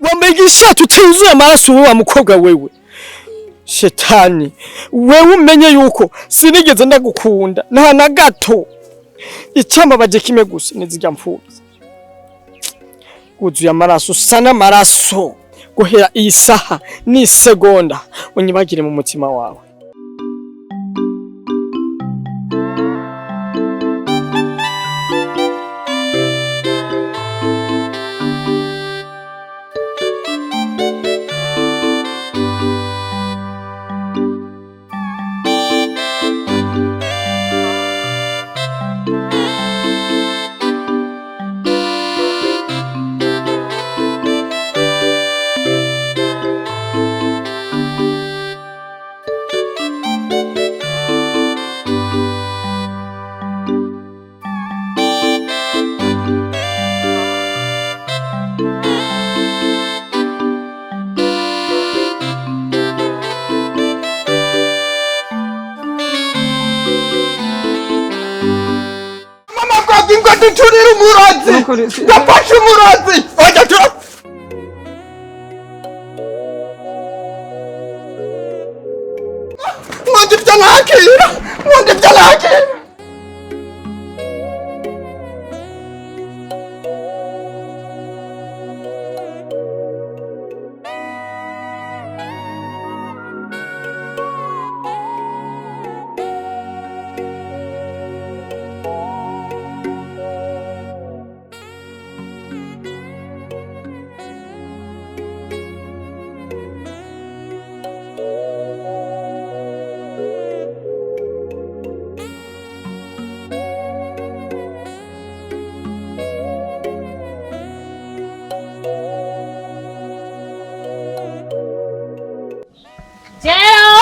Wambaye igishati utuzuye amaraso wowe wa mukobwa wewe. Shetani, wewe umenye yuko sinigeze ndagukunda nta na gato. Icyambabaje kimwe gusa nizirya mfubyi. Wuzuye amaraso, usa n'amaraso. Guhera iyi saha n'isegonda unyibagire mu mutima wawe. Mama bwabwi ngo duturire umurozi, ndafashe umurozi oya tura. Nkunda ibyo nakira, nkunda ibyo nakira. Jero!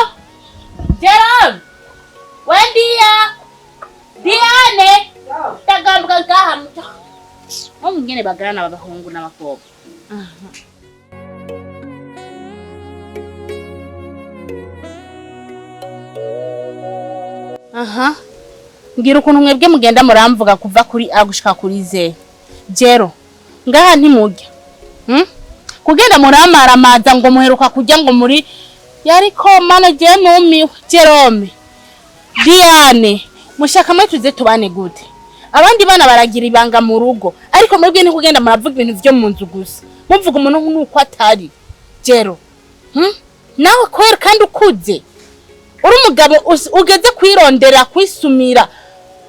Jerome! Wendia! Diane! Tagambwa ngaha muto. Mo mwingene bagarana abahungu n'abakobwa. Aha. Ngira ukuntu mwebwe mugenda muramvuga kuva kuri A gushika kuri Z. Jero, ngaha ntimurya. Hmm? Kugenda muramaramaza ngo muheruka kurya ngo muri yariko mana je numiwe. Jerome, Diane, mushaka mwe tuze tubane gute? Abandi bana baragira ibanga mu rugo, ariko mwebwe ntikugenda muravuga ibintu vyo mu nzu gusa. Muvuga umuntu nuko atari. Jero. Hmm? Nawe kwera kandi ukuze. Uri umugabo ugeze kwirondera kwisumira.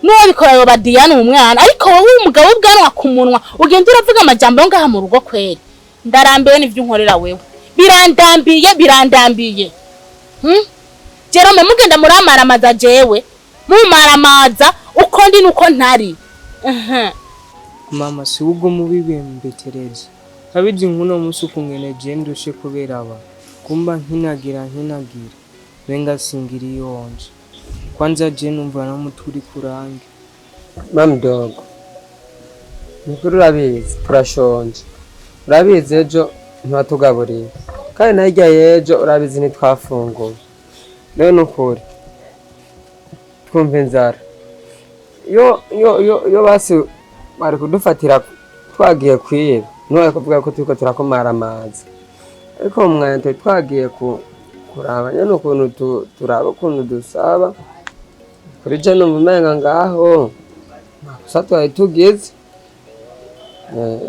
Nuwabikora yoba Diane umwana, ariko wowe umugabo w'ubwanwa ku munwa ugenda uravuga amajambo yo ngaha mu rugo kweri. Ndarambiwe n'ivyo unkorera wewe. Birandambiye, birandambiye. Hmm? Jerome mugenda muramaramaza jewe. Mumaramaza uko ndi nuko ntari. Mama si ubwo mubibembetereza abizi nkuno musi ukungene je ndushe kubera aba kumba nkinagira nkinagira benga singira iyonje kwanza je numva n'umutwe uri kurange. Mama dogo, nukuri urabizi turashonje, urabizi ejo ntiwatugaburiye kandi na hirya y'ejo urabizi ntitwafunguye. Rero nukuri twumva inzara yo yo yo yo basi bari kudufatira twagiye kwiba ntiwari kuvuga ko turiko turakomara amazi, ariko mu mwanya twari twagiye kuraba nyene ukuntu turaba ukuntu dusaba kuri je numva umenga ngaho makosa twari tugize.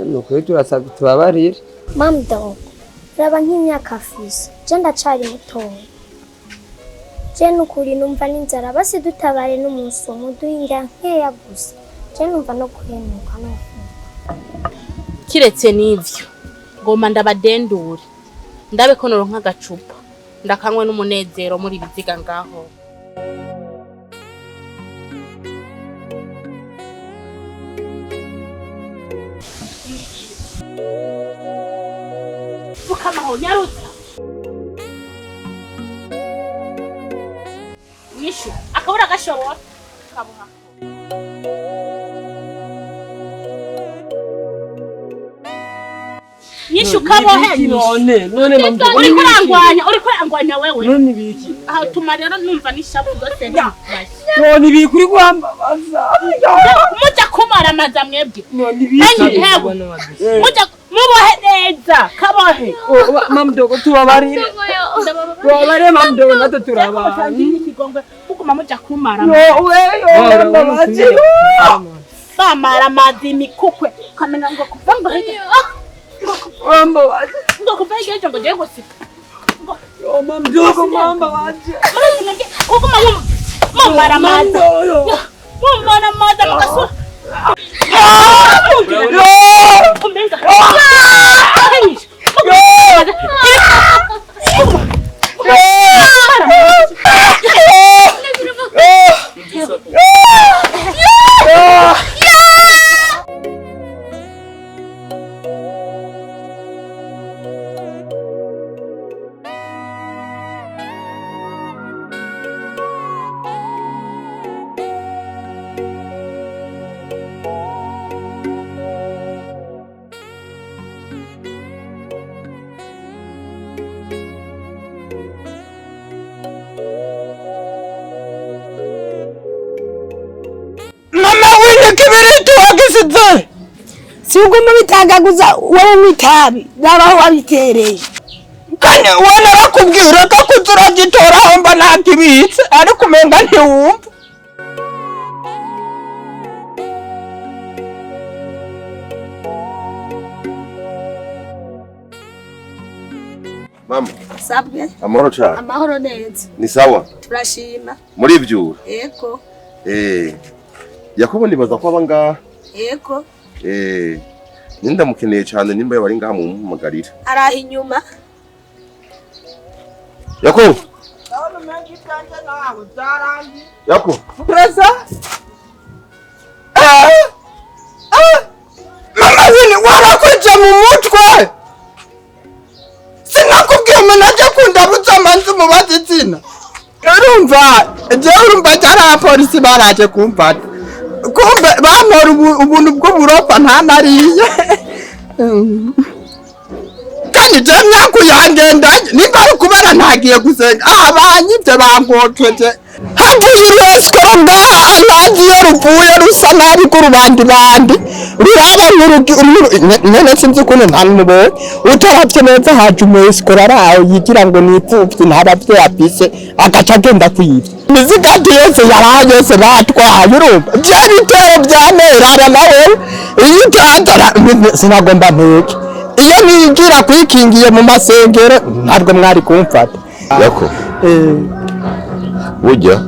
Nukuri turasabye tubabarire. Mama dogo, raba nk'imyaka afise, je ndacari mutoya. Je nukuri numva n'inzara, basi dutabare n'umunsi umwe uduhe indya nkeya gusa. Je numva no guhenuka no guhenuka. Kiretse n'ivyo, ngoma ndabadendure. Ndabe ko noronka agacupa. Ndakanywe n'umunezero muri biziga ngaho. Fukamaho nyarutsa. Nyishu, akabura gashobora. Kabuha. Nyishu kabohe. None none mama Uri kurangwanya, uri kurangwanya wewe. None ibiki? Aho tuma rero numva n'ishavu rwose nifashe. None ibiki uri kwambabaza? Muja kumaramaza mwebwe. None ibiki? Enyi hewe. Muja mubohe neza. Kabohe. Mama mdogo, tubabarire, tubabarire mama mdogo, natwe turabana. Ikigongwe muguma muja kumara. Yo we, yo mbabazi. Bamara amazi imikukwe ukamenya ngo kuva ngo hirya Mbabazi. ngo kuva hirya ejo ngo ngiye gusika. Yo mama mdogo, mbabazi. Kuguma mumara amazi, mumara amazi mugasura umenga. Mama wine, kibiriti wagisize. Si uguma bitagaguza wowe unywa itabi, nabaho wabitereye. Kandi we narakubwira ko kuza uragitoraho mba ntakibitse, ariko umenga ntiwumva. Mama, Sabwe. Amahoro cyane. Amahoro neza. Ni sawa? Turashima. Murivyura? Yego. Yakobo nibaza ko aba ngaha. Yego. Ninda mukeneye cyane, nimba bari ngaha mumumagarira. Araha inyuma. Yakobo, Ndabona umenga ibyanjye nawe byarangiye. Yakobo. Pereza. Mama wini, warakwije mu mutwe. Sinakubwiye umuntu ajya kundabuza amanzi mubaza izina. Urumva, jewe urumva cyari abapolisi baraje kumfata. Kumbe bampora ubuntu bw'uburofa ntanariye. Kandi je myaku yangendanye nimba ari ukubera ntagiye gusenga, aha banyivye bankokeje. Haguye uruesikoro ngaha, ntazi iyo ruvuye, rusa nabi k'urubandi bandi ruraba nk'urugi nyene, sinzi ukuntu ntamubonye. Utaravye neza haje umuesikoro araho yigira ngo nipfuvye, nta bavyeyi afise, agaca agenda kwivya imizigati yose yaraha yose batwaye. Urumva vya bitero vyamerara nawe iyo utazara sinagomba mpeke, iyo nigira kwikingiye mu masengero ntabwo mwari kumfata. Yakobo. Burya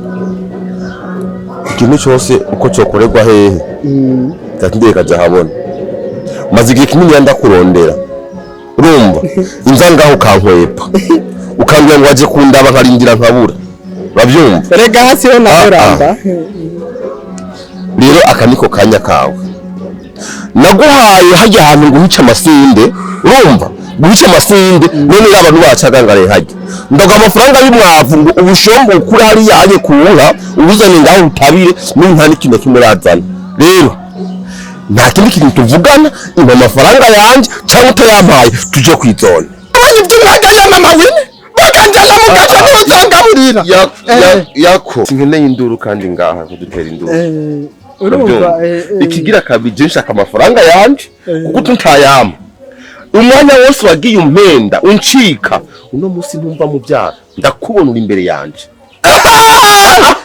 ikintu cyose uko cyokorerwa hehe ndatiye kaja habona. Maze igihe kinini ndakurondera, urumva inza ngaho ukankwepa, ukambwira ngo waje kundaba, nkarindira nkabura, urabyumva? Rega hasi ho nahoramba. Rero aka niko kanya kawe naguhaye hajya ahantu ngo uhice amasinde, urumva, guhica amasinde. None rero abantu bacagangaraye hajya, ndaguha amafaranga y'umwavu ngo ubushombo ukure hariya aje ku nka, ubuzane ngaho utabire, n'ubu nta n'ikintu na kimwe urazana. Rero nta kindi kintu tuvugana, impa amafaranga yanjye cyangwa utayampaye tuje kwizona. Abonye iby'umwanya ya mama wine bakanjana mu gace ntuzangaburira. Yako, sinkeneye induru kandi ngaha kudutera induru. Urumva. Urabyumva? Ikigira kabiri, je nshaka amafaranga yanje, kuko tutayampa umwanya wose wagiye umpenda uncika. Uno munsi ntumva mu byara, ndakubona uri imbere yanje.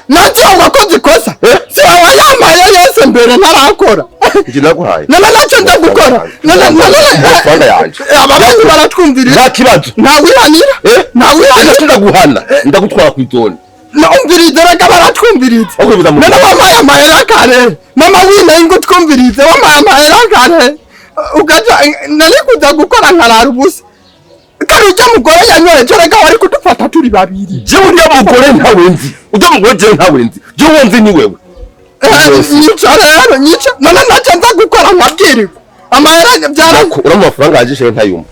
Nacyo wakoze ikosa, si wowe yampaye yose mbere ntarakora. Njye naguhaye? None nacyo ndagukora. None Amafaranga yanje. Aba bantu baratwumvirira. Nta kibazo. Ntawihanira. Ntawihanira. Ndaguhana, ndagutwara ku izone. Numvirize, reka baratwumviriza. Ahubwo biza mu None wampaye amahera kare, mama wine, ngo twumvirize, wampaye amahera kare ugaca nari kuza gukora nkarara ubusa, kandi ujya mugore yanyoye cyo, reka wari kudufata turi babiri. Jewe ujya mugore ntawe nzi, ujya mugore jewe ntawe nzi, jewe nzi ni wewe. Nyica rero, nyica. None nacyo nza gukora nkabwirirwa amahera byara. Yako, uramu amafaranga yanje jewe ntayumva.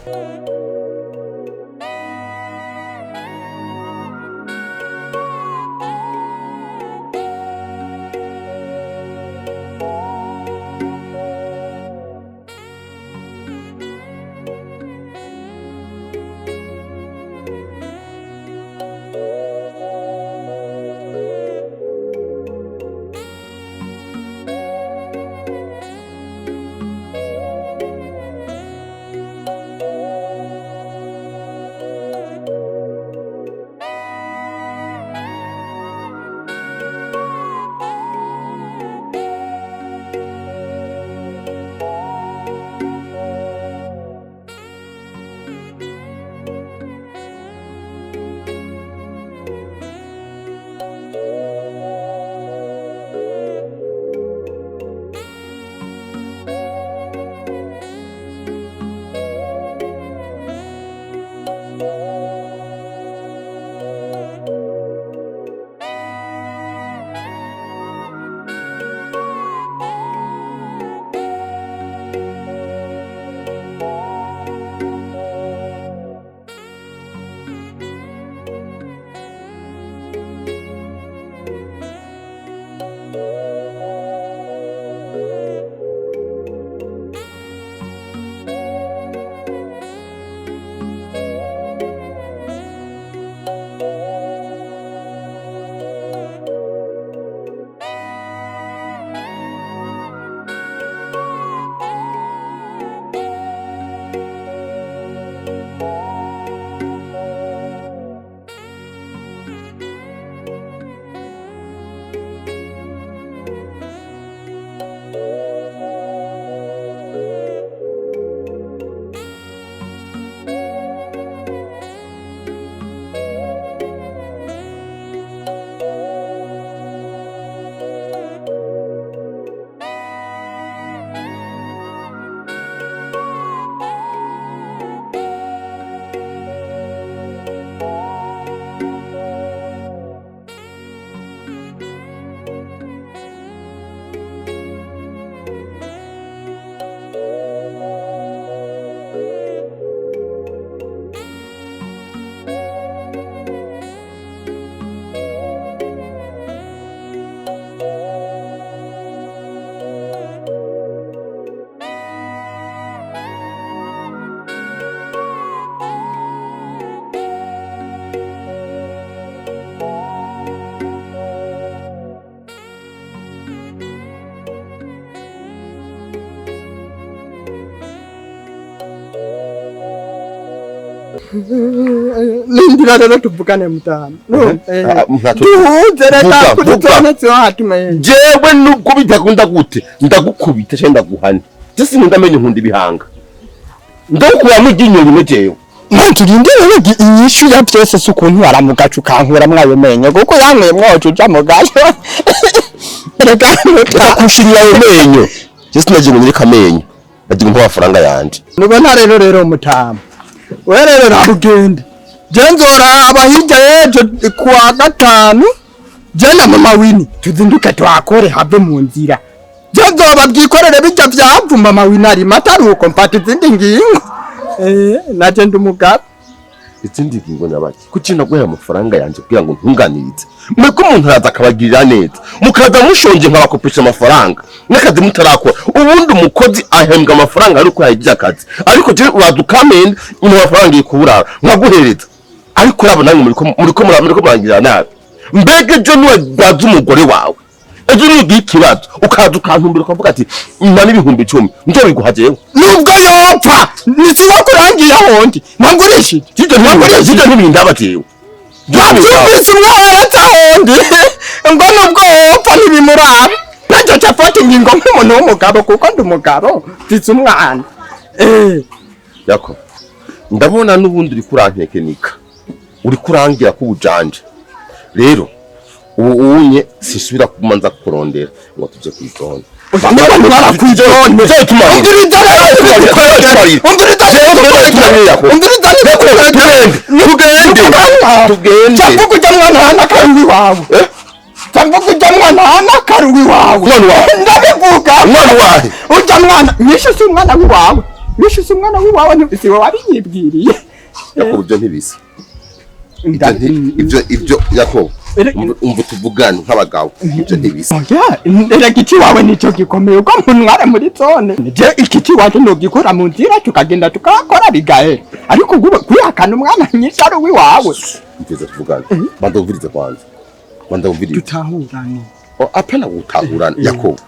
Lindira rero tuvugane mutama. Ah, ntacyo- Duhuze reka Vuga, kuri vuga. zone ziwatumeye. Jewe nubwo bidakunda gute, ndagukubita cyangwa ndaguhana. Je sinkunda amenyo, nkunda ibihanga. Ndagukuramo iryinyo rimwe jewe. Muntu urindire rero inyishu ya byose si ukuntu waramugaca ukankura mwayo menyo, kuko yankuye mwoca uja mu gaco. Reka muta. Ndakushirira ayo menyo. Je sinagira ngo nyereke amenyo, nagira ngo mpe amafaranga yanje. Nubona rero mutama. We rero rarugende. Je nzoraba hirya y'ejo kuwa gatanu. Je na mama Wini tuzinduke twakore have mu nzira. Je nzoba byikorere bijya byavu mama Wini arima atari uko mfata izindi ngingo. Naje ndi umugabo. Izindi ngingo nyabaki? Kuki naguhaye amafaranga yanje kugira ngo ntunganirize? Mwebwe umuntu araza akabagirira neza, mukaza mushonje, nkabakopesha amafaranga n'akazi mutarakora. Ubundi umukozi ahembwa amafaranga ariko yagize akazi, ariko jewe uraza ukamenda nyuma amafaranga ngiye kuburara nkaguhereza. Ariko uraba namwe muriko murangirira nabi. Mbega ejo niwabaza umugore wawe, ejo nugira ikibazo ukaza ukantumbira ukavuga ati mpa n'10,000, nzobiguha jewe? Nubwo yopfa nisiba kurangiye ahondi nangurishije. Ivyo ntibindaba jewe. Wabyumvise umwana ahondi ngo nubwo wopfa ntibimuraba, nacyo cafata ingingo nk'umuntu w'umugabo, kuko ndi umugabo mfise umwana. Yako, ndabona n'ubundi uriko urantekenika, uriko urangira ko ubujanja. Rero ubu unye sisubira kuguma nza kukurondera ngo tuje kw'izone. Niba ntwara kw'izone. Umviriza rero, umviriza rero, umviriza rero. Tugende, tugende. Cyangwa ujya mwana hana karuwi wawe. Cyangwa ujya mwana hana karuwi wawe. Umwana wawe? Ndabivuga. Umwana wahe? Ujya mwana nyinshi si umwana w'iwawe, nyinshi si umwana w'iwawe, si wowe wabinyibwiriye. Yakobo, ibyo ntibisa. Ibyo Yakobo, umva tuvugane nk'abagabo, ibyo ntibisa. Oya, erega ikiwawe nicyo gikomeye uko muntwara muri zone. Je iki kiwacu nogikora mu nzira, tukagenda tukakora bigahera, ariko kwihakana umwana nyinshi ari uwiwawe. Mviriza tuvugane, banza wumvirize kwanza, banza wumvirize. Tutahurane. Oh, apana gutahurana Yakobo,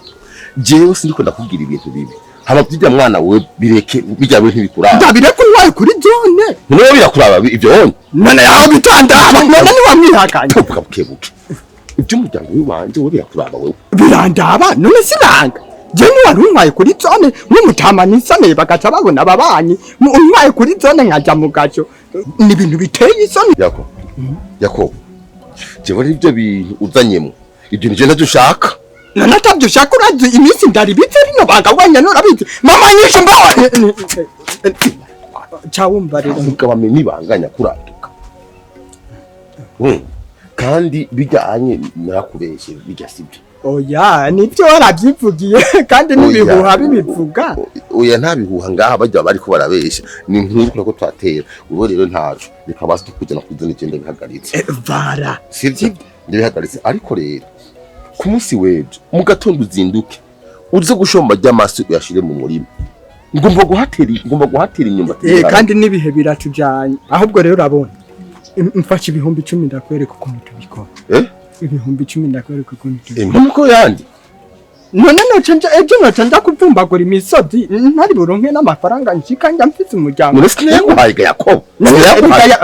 jewe sindiko ndakubwira ibintu bibi. Hama byijya mwana we bireke, bijya we ntibikuraba. Ndabireka uwaye kuri zone. Niwe birakuraba ibyo wonye? None yaho bitandaba, none niwamwihakanye. Tuvuga buke buke, iby'umuryango w'iwanje we birakuraba wewe? Birandaba, none siranga je niwari untwaye kuri zone nk'umutama nisoneye, bagaca babona ababanyi untwaye kuri zone nkaja mu gaco, ni ibintu biteye isoni. Yakobo, Yakobo, jewe rero ibyo bintu uzanyemo, ibyo nivyo ntavyo ushaka. None atabyo ushaka, urazi iminsi ndaribitse rino banga wenyene, urabizi mama nyinshi mbawe cawumva rero. Ahubwo bamenye ibanganya kuraduka. Kandi bijyanye narakubeshye, bijya sibyo. Oya, nibyo warabyivugiye kandi n'ibihuha bibivuga. Oya, nta bihuha ngaha, bajya bariko barabesha, ni inkuru ko twatera. Ubu rero ntaco, reka basi tukujana kuri zone icyenda bihagaritse. Vara. Sibyo, ndabihagaritse. Ariko rero ku munsi w'ejo mu gatondo uzinduke uze gushomba ry'amasi uyashire mu murima, ngomba guhatera imyumbati. Kandi n'ibihe biratujanye. Ahubwo rero urabona, mfashe 10,000 ndakwereka ukuntu tubikora. 10,000 ndakwereka ukuntu tubikora. Nkuko yandi. None noca nja ejo, noca nja kuvumbagura imisozi ntari buronke n'amafaranga nshika njya mfise umuryango. None sinayaguhaye ga Yakobo?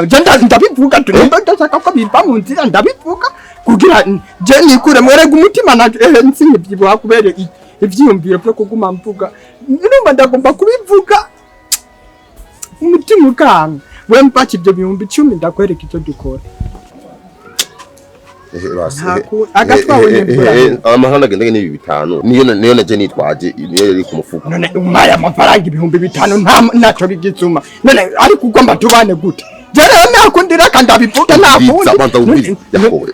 Je ndabivuga, nimba ndashaka ko biva mu nzira ndabivuga kugira je nikure mwerega umutima na nsinkibyibuha kubera ivyiyumviro vyo kuguma mvuga. Numva ndagomba kubivuga umutima ukanga. We mfashe ibyo 10,000 ndakwereka icyo dukora. Basi. Agatwawe n'imvura. Amahanga agenda n'ibi bitanu niyo naje nitwaje, niyo yari ku mufuko. None umpaye amafaranga 5,000 nta ntacyo bigizuma, none ariko ugomba tubane gute? Je rero nakundira kandi ndabivuga nta kundi. Banza wumvirize Yakobo,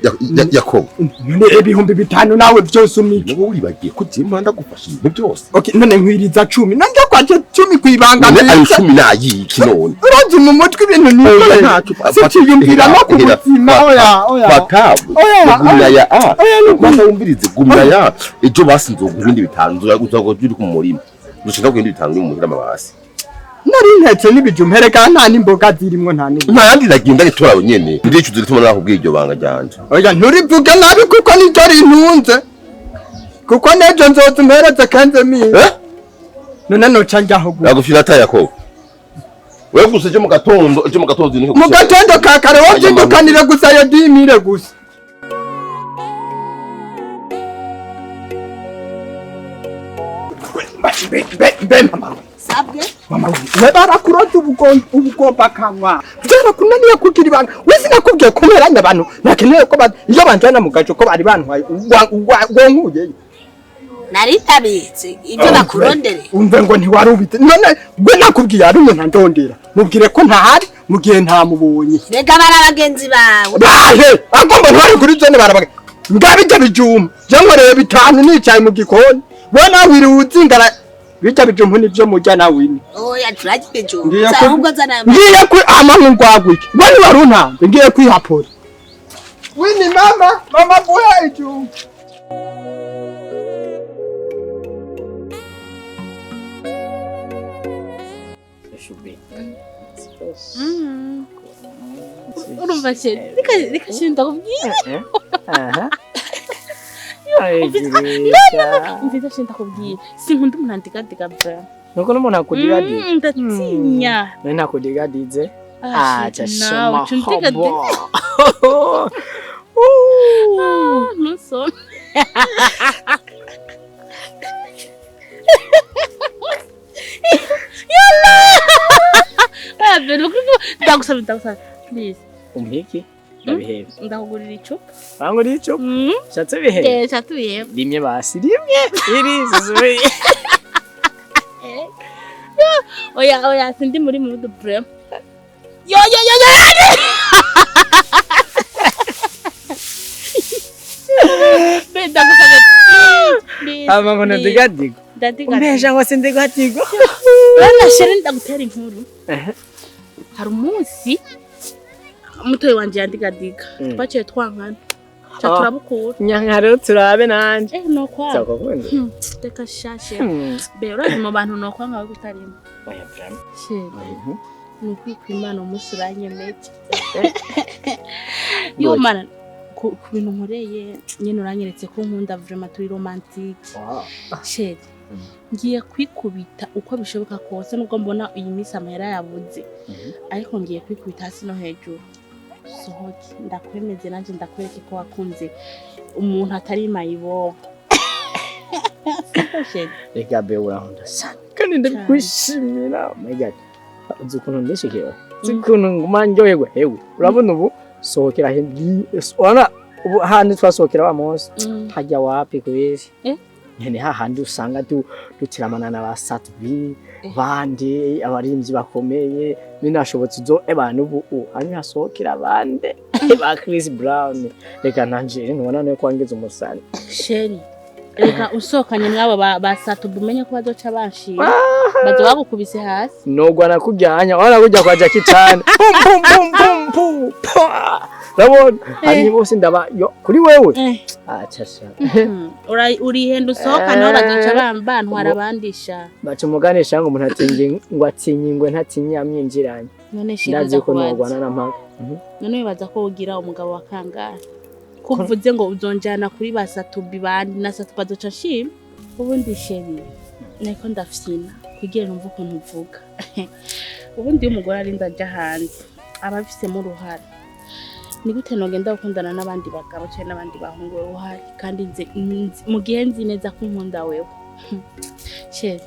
Yakobo. None 5,000 nawe byose umike? Wowe uribagiye ko je mpanda gufasha ibintu byose. Okay, none nkwiriza 10, none kwaje 10 kwibanga. None ayo 10 nayiki none? Urazi mu mutwe ibintu nikoreye sikiyumvira no ku buzima. Oya, oya. Fata. Oya. Gumya ya a. Oya, ni Banza wumvirize, gumya ya ejo basi nzoguha ibindi bitanu, uzaga uri ku murima dushaka ibindi bitanu uri mu muhira amabasi. Nari ntetse n'ibijumba erega, nta n'imboga zirimwo, nta n'ibindi. Nta yandi nagenda ngitora nyene, ndicuza gituma nakubwiye iryo banga ryanje. Oya, nturivuge nabi kuko niryo rintunze, kuko n'ejo nzoza umpereze kenze mille. Eh. None noca njyaho gute? Nagufira ata Yakobo. Wewe gusa ejo mu gatondo, ejo mu gatondo uzinduke Mu gusenga. gatondo ka kare wozindukanire gusa ayo 10 000 gusa. Mbe mama. Sabwe. Mama, we barakuroza ubugomba kanwa byarakunaniye kugira ibanga. We sinakubwiye ko mperanye abantu nakeneye ko iyo banjana mu gaco ko bari bantwaye wonkuyeyo. Naritabitse ibyo bakurondere. Umve ngo ntiwari ubizi. None we nakubwiye ari umuntu andondera, mubwire ko ntahari mu gihe ntamubonye. Rega bari abagenzi bawe. Bahe agomba ntwari kuri zone barabaga ngabijya bijumba. Je nkoreye 5 nicaye mu gikoni, we nawe wiriwe uzingara bijya bijumba nivyo murya nawe ini. Oya, turarya ibijumba. Ngiye ku Ahubwo zana. Ngiye ku ama ngwagwike we ntiwari untanze, ngiye kwihapora. Wini mama, mama guha ijumba. Urumva chéri, reka chéri ndakubwira. Umvise chéri, ndakubwira, sinkunda umuntu andigadiga bra. Nuko n'umuntu akudigadiza. Ndatinya. None ntakudigadize? Ah, aca chéri, nawe shema uca undigadiza. Hobo. Ah, ntusome. Yalla! Oya, bébé, ndagusaba, ndagusaba. Please. Umpiki ndabihebye. Ndakugurira icupa. Banguriye icupa. Shatse bihebye. Eh, shatse bihebye. Rimwe basi, rimwe iri zizubiri. Oya, oya, sindi muri mood bro. Yo yo yo yo. Be, ndagusabye. Please. Ama ngo Please. ndigadigo. Ndadigadiga. Umbesha ngo sindigadigo. Bana chéri, ndagutera inkuru. Hari umunsi mutoyi wanje yandigadiga. Twaciye twankana. Ca Ah. turabukura. Nyanka rero turabe nanje. Eh, no kwa. Sokokunda. Reka shashe. Be, urazi mu bantu no kwanga we kutarimo. Oya vraiment. Chéri. Ni ukuri kw'Imana umunsi uranyemeje. Yo mana, ku bintu nkoreye nyene uranyeretse ko nkunda vraiment, turi romantique. Chéri, ngiye kwikubita uko bishoboka kose nubwo mbona iyi minsi amahera yabuze. Ariko ngiye kwikubita hasi no hejuru. Sohoke ndakwemeze nanje ndakwereke ko wakunze umuntu atari mayibobo. Siko chéri? Reka be, urankunda sana kandi ndakwishimira. Oh my God, uzi ukuntu ndishikiwe, uzi ukuntu nguma ndyoherwa. Hewe, urabona ubu sohokera urabona ubu handi twasohokera wa munsi hajya wapi kwezi? Eh? Nyene hahandi usanga dutiramana na ba Sat-B bandi abarimvyi bakomeye binashobotse uzo ebana ubu hanyuma hasohokera abandi ba Chris Brown. Reka nanje ntubona no kwangiza umusani. Chéri, reka usohokanye mwabo ba Sat-B umenye ko bazoca banshima. Bazoba bagukubise hasi. Nogwa nakujyanya wana kujya kwa Jackie Chan, pum pum pum pum pum pwa. Urabona hanyuma bose ndaba yo kuri wewe. Acha sha. Urihenda usohokane aho bazoca bantwara abandisha. Baca umuganisha ngo umuntu atinye ngo atinye ingwe ntatinye amwinjiranye. None chéri, Ndazi ko ndakubaza. nogwana na mpaka. None wibaza ko ugira umugabo wa kangahe? Ko uvuze ngo uzonjana kuri ba Sat-B bandi na Sat-B bazoca nshima. Ubundi chéri, niko ndafyina kugira numve ukuntu uvuga. Ubundi iyo umugore arinda aja hanze aba abifisemo uruhara. Ni gute nogenda gukundana n'abandi bagabo canke n'abandi bahungu wewe uhari, kandi mu gihe nzi neza ko unkunda wewe? Chéri,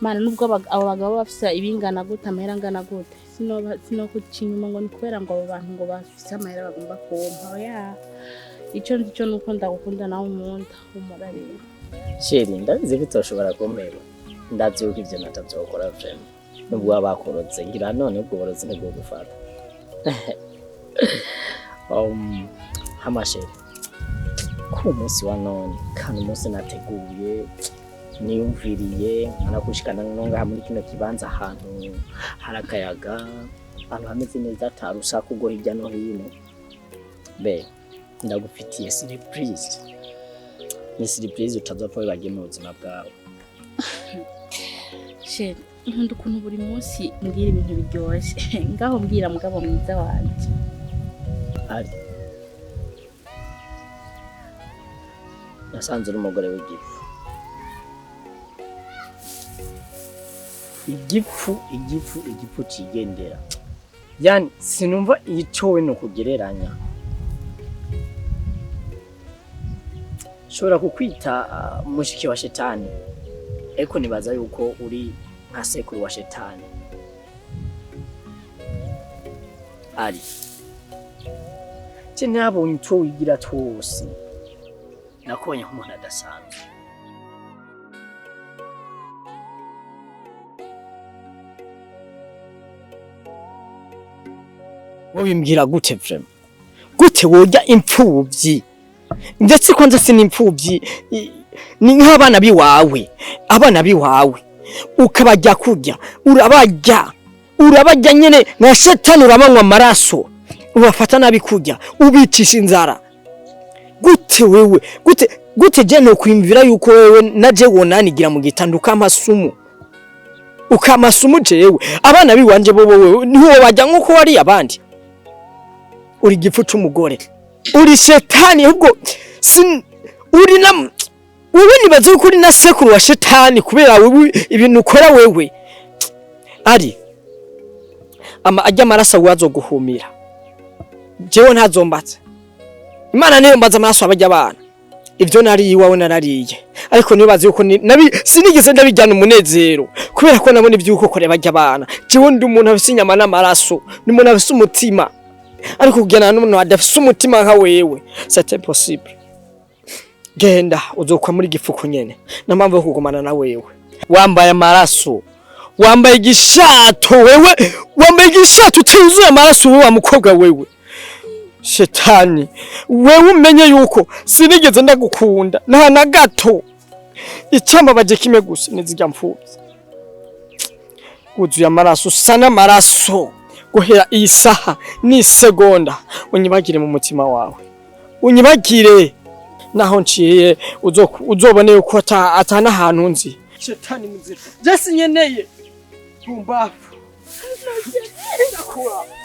mana, nubwo abo bagabo bafise ibingana gute, amahera angana gute, sinokuca inyuma ngo ni kubera ngo abo bantu ngo bafise amahera bagomba kumpa. Oya, ico nzi co nuko ndagukunda nawe unkunda. Humura rero. Chéri, ndabizi ko utoshobora kumpeba, ndazi yuko ivyo natavyokora vraiment nubwo waba bakorotse ngira none ubwo burozi nibwo gufata hama chéri, kuri umunsi wa none kandi umunsi nateguye niyumviriye nkanakushikana no ngaha muri kino kibanza, ahantu hari akayaga, ahantu hameze neza ata rusaku rwo hirya no hino. Be ndagufitiye surprise, ni surprise utazopfa wibagiye mu buzima bwawe. Chéri, nkunda ukuntu buri munsi mbwira ibintu biryoshye. Ngaho mbwira, mugabo mwiza wanje. Ari nasanze uri umugore w'igifu. Igipfu, igipfu, igipfu cigendera. Yani sinumva ico we nokugereranya. Nshobora kukwita mushiki wa shetani, ariko nibaza yuko uri nka sekuru wa shetani. Ari je nabonye utwo wigira twose, nakubonye nk'umuntu adasanzwe. Wobimbwira gute vraiment? Gute worya impfuvyi? Ndetse kwanza si n'imfuvyi, ni nk'abana biwawe, abana biwawe ukabarya kurya, urabarya, urabarya nyene nka shetani, urabanywa amaraso, ubafata nabi kurya, ubicisha inzara. Gute wewe, gute, gute je nokwiyumvira yuko wewe naje wonanigira mu gitanda ukampa sumu, ukampa sumu jewe? Abana biwanje bobo wewe ntiwobarya nk'uko wariye abandi? Uri igifu c'umugore, uri shetani. Ahubwo sin uri na wewe, nibaza yuko uri na sekuru wa shetani, kubera wewe ibintu ukora wewe ari ama ajya amaraso wazoguhumira. Jewe ntazombatse, Imana niyo mbaza amaraso abajya abana. Ibyo nariye iwawe narariye, ariko nibaza yuko nabi sinigeze ndabijyana umunezero, kubera ko nabona iby'uko kore bajya abana. Jewe ndi umuntu afise inyama n'amaraso, ni umuntu afise umutima, ariko kugendana n'umuntu adafise umutima nka wewe, c'est impossible. Genda, uzokwa muri gifuko nyene. Na mpamvu yo kugumana na wewe, wambaye amaraso, wambaye igishato wewe, wambaye igishato utuzuye amaraso wewe wa mukobwa wewe. Shetani wewe, umenye yuko sinigeze ndagukunda nta na gato. Icyambabaje kimwe gusa nizirya mfuvyi. Wuzuye amaraso, usa n'amaraso. Guhera iyi saha n'isegonda, unyibagire mu mutima wawe, unyibagire. Naho nciye uzobone yuko ata n'ahantu nzi. Shetani muzira, je sinyeneye pumbafu. Ndakura.